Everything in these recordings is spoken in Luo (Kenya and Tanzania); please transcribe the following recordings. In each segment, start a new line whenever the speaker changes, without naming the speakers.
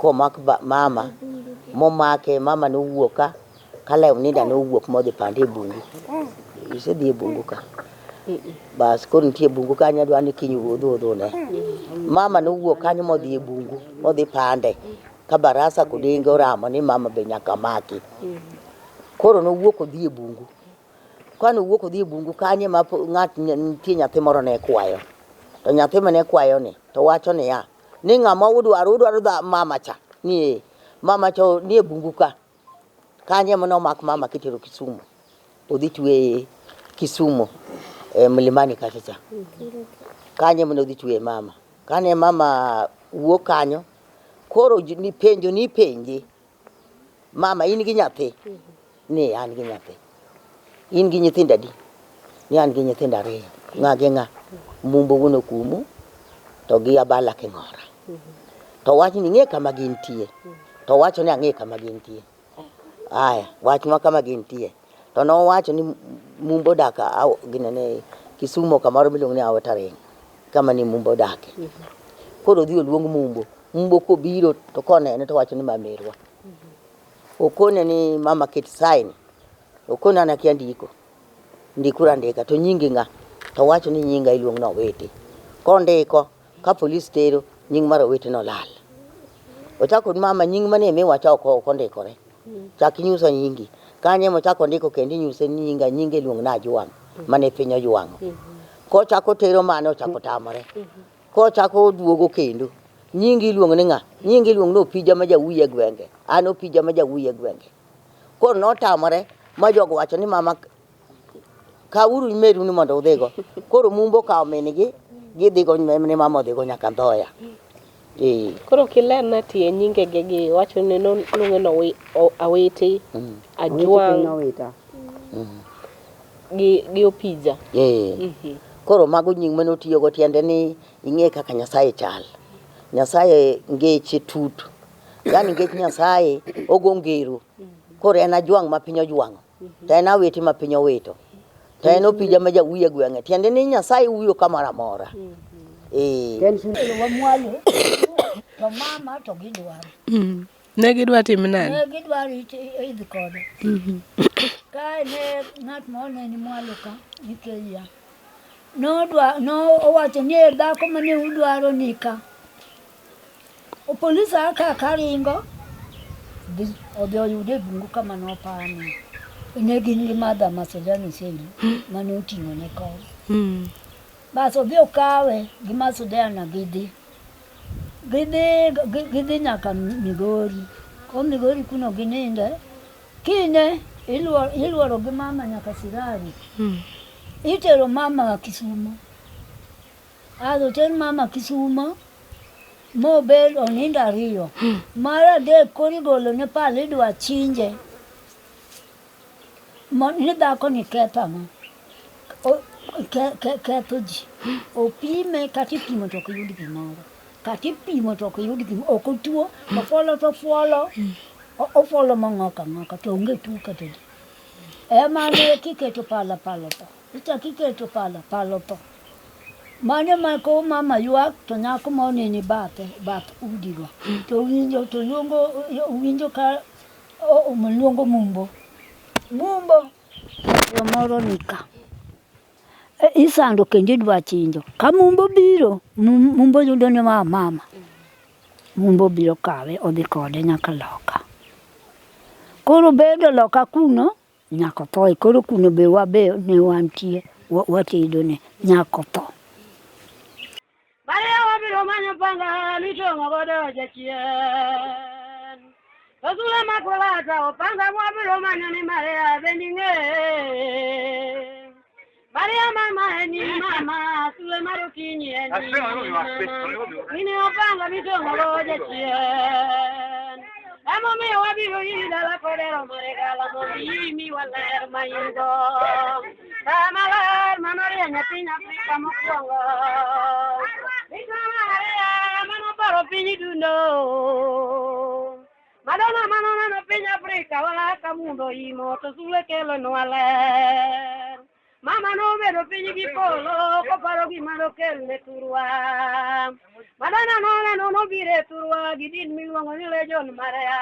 Komak mama, momake, mama nowuok ka, ka Leonida nowuok modhi pande e bungu. Isedhi e bungu ka. Bas koro nitie bungu kanyo adwa ni kiny udhi udhune. Mama nowuok kanyo modhi e bungu, modhi pande. Ka barasa kod inge oramo ni mama be nyaka maki. Koro nowuok odhi e bungu. Kane owuok odhi e bungu kanyo ema ng'at nitie nyathi moro ne kwayo. To nyathi mane kwayo ni to wacho niya, ni ng'ama udwaro, udwaro dha mama cha. Ni ee, mama cha nie bungu ka. Kanyo ema nomak mama kitero Kisumu. Odhi tweye Kisumu e Mlimani kacha cha. Kanyo ema nodhi tweye mama. Kane mama wuok kanyo, koro ni penjo ni ipenje, mama in gi nyathi? Ni an gi nyathi. In gi nyithindo adi? Ni an gi nyithindo ariyo. Ng'a gi ng'a? Mumbo wuon Okumu to gi Abala King'ora. To wach ni ing'e kama gintie. To wacho ni ang'e kama gintie. Aya, wachnwa kama gintie. To nowacho ni Mumbo odak ginene Kisumo kamoro miluongo ni Outer Ring. Kama ni Mumbo odake. Koro odhi oluong Mumbo. Mumbo kobiro to konene to wacho ni ma merwa. Okone ni mama ket sign. Okone an akia ndiko. Ndikuru andika to nyingi ng'a? To wacho ni nyinga iluongo ni Owiti. Kondiko ka polis tero nying mar Owiti nolal. Ochako mama nying mane miwacho ok ondikore. Chak inyusa nyingi. Kanyo ema ochako ondiko kendo inyuse ni nyinga nyinge iluongo ni Ajwang' mane piny ojwang'o. Kochako tero mano ochako tamore. Kochako oduogo kendo. Nyingi iluongo ni ng'a? Nyingi iluongo ni Opija ma jawuoyi e gwenge. An Opija ma jawuoyi e gwenge. Koro notamore ma jogo wacho ni mama kawuru meru ni mondo udhigo. Koro Mumbo okawo min gi gidhigo ni mama odhigo nyaka Ndhoya.
Ee. Koro kilerna tie nyingege gi wacho ni noluonge ni Awiti, Ajwang' gi Opija.
Ee. Koro mago nying mane otiyogo tiende ni ing'e kaka Nyasaye chal. Nyasaye ngeche tut. Yaani ngech Nyasaye ogo ngero. Koro en Ajwang' ma piny ojwang'o. To en Awiti ma piny owito. To en Opija ma jawuoyo e gweng'e. Tiende ni Nyasaye wuoyo kamoro amora. Ee.
Wamwalo to mama to gidwaro.
Ne gidwa tim nade?
Ne gidwaro idhi kode. Kae ne ng'at moro ne ni mwalo ka nikech nodwa no owacho ni e dhako mane udwaro ni ka. Polisi a ka karingo dhi odhi oyude e bungu kama nopame. Ne gin gi Martha Masojano Seli mane oting'o ne kom. Bas odhi okawe gi Masojana gidhi. Gidhi gidhi nyaka Migori. Ko Migori kuno gininde. Kinyne iluoro gi mama nyaka Sirari. Itero mama Kisumo. Ato oter mama Kisumo mobed onindo ariyo. Mar adek koro igolo ne pala idwa chinje. Ni dhako ni ketho ang'o? Ketho ji. Opime kata ipimo to ok yud gimoro. Kata ipimo to ok yud gimoro. Ok otuo, ofuolo to ofuolo. Ofuolo mong'ok ang'oka to onge tuo kata di. Ema ne kiketo pala pala otho. Ichak iketo pala pala otho. Mano ma ko mama ywak to nyako ma onene bathe bath udigo to winjo to luongo winjo ka luongo mumbo. Mumbo moro ni ka. Isando kendo idwa chinjo. Ka mumbo biro, mumbo yudo ni ma mama. Mumbo biro kawe odhi kode nyaka loka. Koro bedo loka kuno nyaka otho. Koro kuno be wabe ne wantie watedo ne nyaka otho.
Maria wabiro manyo panga mitong'o godo jachien. Osula makolata opanga mwabiro manyo ni Maria bende ing'e. Maria mama en in mama, sule mar okinyi en in mama. In e opanga mitong'o go jachien. Emomiyo wabiro iri dala kodero mare gala mondo imiwa ler ma in go. Kama ler manorieny e piny Afrika mokwongo. Bikra Maria manoparo piny dundo. Madonna manoneno piny Afrika wa ka mundo imo to sulwe kelonwa ler. Mama nobedo piny gi polo koparo gima nokelne thurwa. Madonna noneno nobiro e thurwa gi din miluongo ni Legion Maria.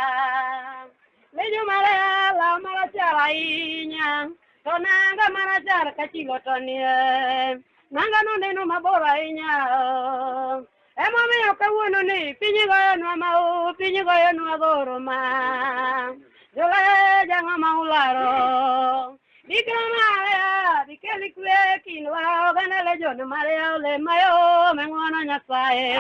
Legion Maria law marachar ahinya, to nanga marachar ka chilo to nie. Nanga noneno mabor ahinya. Emomiyo kawuono ni piny goyonwa mau, piny goyonwa goro ma. Joleja ng'ama ularo. Bikira Maria, bikel kwe kindwa, oganda Legion Maria olemayo, meng'wono Nyasaye.